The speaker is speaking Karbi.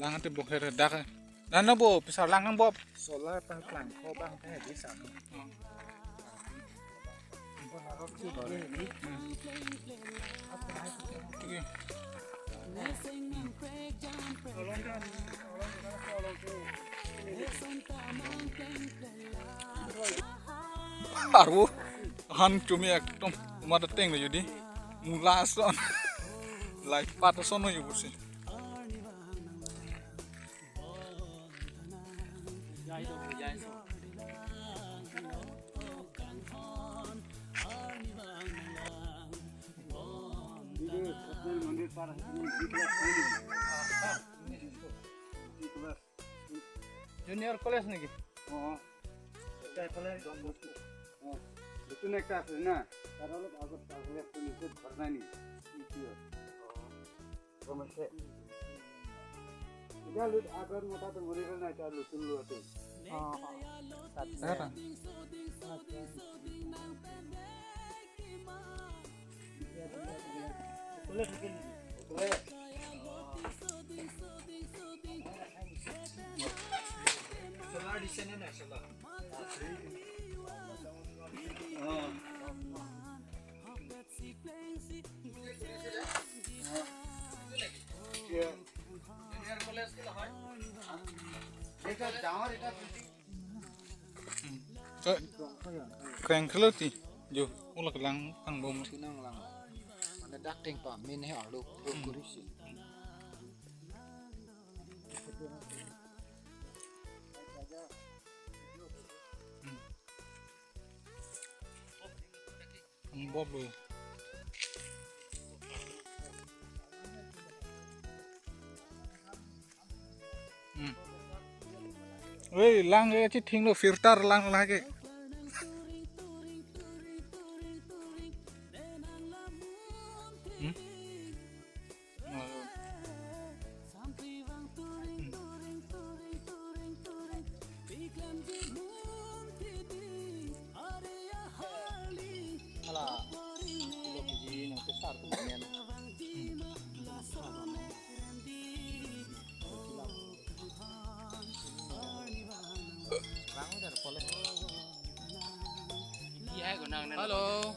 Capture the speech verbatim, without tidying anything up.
Lang ate bok her dak. Nano bo, pisar lang ang bo. Solar pang klang ko bang te di sam. Arvo han chumi ekdom uma ta teng lo jodi. Mula ason. Lai pat ason lo jodi si. Junior college niki? Oh. Junior college. Oh. Itu naik kelas na. Karena lu aku tak lihat tuh itu pernah nih. Itu ya. Sama saya. Ida lut agon mota to muri na ta lutun lu atu. Oh, oh. Sat. Sat. Solar di sana na, solar. Oh. Ke-, kengkelo ti, jo, ulak lang ang bom. Sinang lang. Mana dak ting pa, min he arlo, lo kurisi. Ang bob lo. Hmm. Wei, lang ke chithing lo, filter lang lake. Hmm? Ala, ulo kiji nang besar tu men. Rang dar pole. Iya, gunang. Halo.